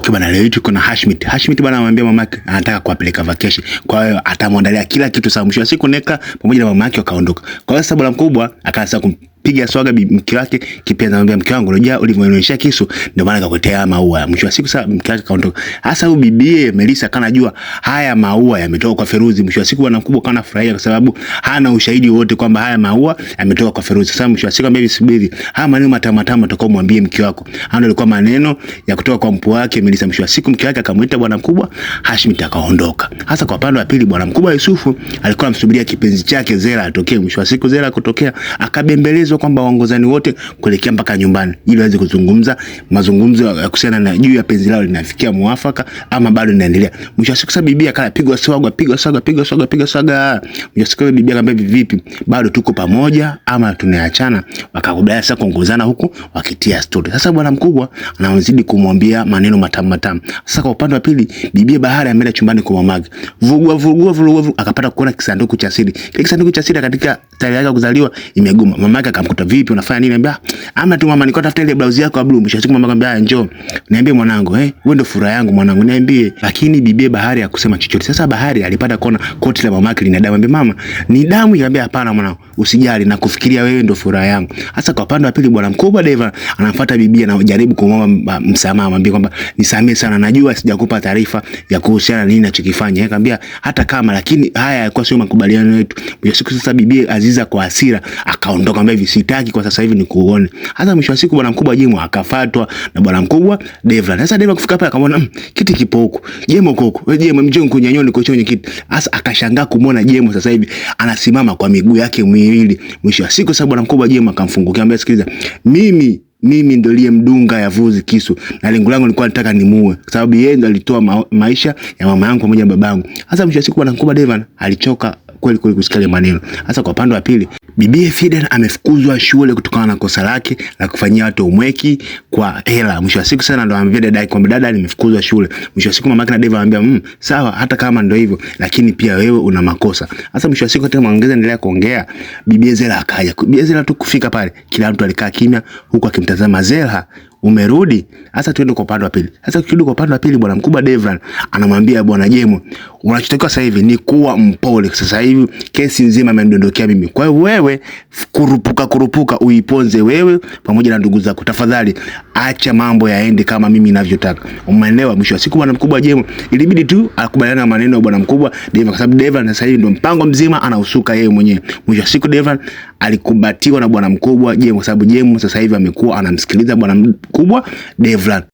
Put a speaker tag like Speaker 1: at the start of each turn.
Speaker 1: Okay bana, leo tuko na Hashmit. Hashmit bana anamwambia mamake anataka kuwapeleka vacation. Kwa hiyo atamwandalia kila kitu saa mwisho wa siku Neka pamoja na mamake wakaondoka. Kwa hiyo sasa bwana mkubwa akaanza kumpiga swaga mke wake kipenzi, anamwambia mke wangu, unajua ulivyonionyesha kisu ndio maana nikakuletea maua. Mwisho wa siku sasa mke wake kaondoka. Hasa huyu bibie Melissa kanajua haya maua yametoka kwa Feruzi. Mwisho wa siku bwana mkubwa kana furahia kwa sababu hana ushahidi wote kwamba haya maua yametoka kwa Feruzi. Sasa mwisho wa siku ambaye subiri, haya maneno matamu matamu atakao mwambie mke wako. Hayo ndio alikuwa maneno ya kutoka kwa mpwa wake Melissa. Mwisho wa siku mke wake akamuita bwana mkubwa Hashim akaondoka. Hasa kwa upande wa pili bwana mkubwa Yusufu alikuwa anamsubiria kipenzi chake Zera atokee. Mwisho wa siku Zera kutokea, akabembelezwa kwamba waongozani wote kuelekea mpaka nyumbani ili waweze kuzungumza mazungumzo ya kuhusiana na juu ya penzi lao linafikia muafaka ama bado linaendelea. Mwisho wa siku sasa bibi akapigwa swaga, pigwa swaga, pigwa swaga, pigwa swaga. Mwisho wa siku bibi akamwambia vipi, bado tuko pamoja ama tunaachana? Wakakubaliana sasa kuongozana huku wakitia story. Sasa bwana mkubwa anazidi kumwambia maneno matamu matamu. Sasa kwa upande wa pili bibi Bahari ameenda chumbani kwa mamake. Vugua vugua vugua, akapata kuona kisanduku cha siri. Kile kisanduku cha siri katika tarehe yake ya kuzaliwa imegoma. Mamake akamkuta, vipi unafanya nini? Anambia ama tu mama, nilikuwa tafuta ile blouse yako ya blue. Mwisho wa siku mama akamwambia njoo. Niambie mwanangu, wewe ndio furaha yangu mwanangu, niambie. Lakini bibi Bahari hakusema chochote. Sasa Bahari alipata kuona koti la mamake lina damu. Anambia mama, ni damu? Anambia hapana mwanangu, usijali na kufikiria wewe ndio furaha yangu. Sasa kwa upande wa pili bwana mkubwa Deva anafuata bibi, anajaribu kumwomba msamaha, anambia kwamba nisamee sana, najua sijakupa taarifa ya kuhusiana na nini ninachokifanya. Akamwambia hata kama, lakini haya yalikuwa sio makubaliano yetu. Mwisho wa siku sasa bibi Aziza kwa hasira akaondoka, anambia hivi sitaki kwa sasa hivi nikuone. Hasa mwisho wa siku bwana mkubwa Jimo akafatwa na bwana mkubwa Devla. Sasa Devla kufika pale akamwona kiti kipo huku, Jemo uko huku, wewe Jemo mjoo nikunyanyue nikuchonye kiti. Sasa akashangaa kumwona Jemo sasa hivi anasimama kwa miguu yake miwili. Mwisho wa siku sasa bwana mkubwa Jemo akamfungukia, anambia sikiliza, mimi ndo mdunga Yavuzi kisu na lengo langu nilikuwa nataka nimuue kwa sababu yeye ndo alitoa maisha ya mama yangu pamoja na babangu. Sasa mwisho wa siku bwana mkubwa Devan alichoka kweli kweli kusikia ile maneno. Sasa kwa upande wa pili bibi Fidel amefukuzwa shule kutokana na kosa lake la kufanyia watu umweki kwa hela. Mwisho wa siku sana ndo anamwambia dada yake kwamba dada, nimefukuzwa shule. Mwisho wa siku mamake na Deva anamwambia sawa, hata kama ndo hivyo, lakini pia wewe una makosa. Sasa mwisho wa siku katika maongezi endelea kuongea, bibi Zela akaja. Bibi Zela tu kufika pale, kila mtu alikaa kimya huku akimtazama Zela. Umerudi? Sasa tuende kwa upande wa pili. Sasa tukirudi kwa upande wa pili, bwana mkubwa Devran anamwambia bwana Jemo, unachotakiwa sasa hivi ni kuwa mpole. Sasa hivi kesi nzima imenidondokea mimi. Kwa hiyo wewe kurupuka kurupuka uiponze wewe pamoja na ndugu zako. Tafadhali acha mambo yaende kama mimi ninavyotaka. Umeelewa? Mwisho wa siku bwana mkubwa Jemo ilibidi tu akubaliane na maneno ya bwana mkubwa Devran, kwa sababu Devran sasa hivi ndio mpango mzima anausuka yeye mwenyewe. Mwisho wa siku Devran alikumbatiwa na bwana mkubwa Jemo, kwa sababu Jemo sasa hivi amekuwa anamsikiliza bwana mkubwa Devran.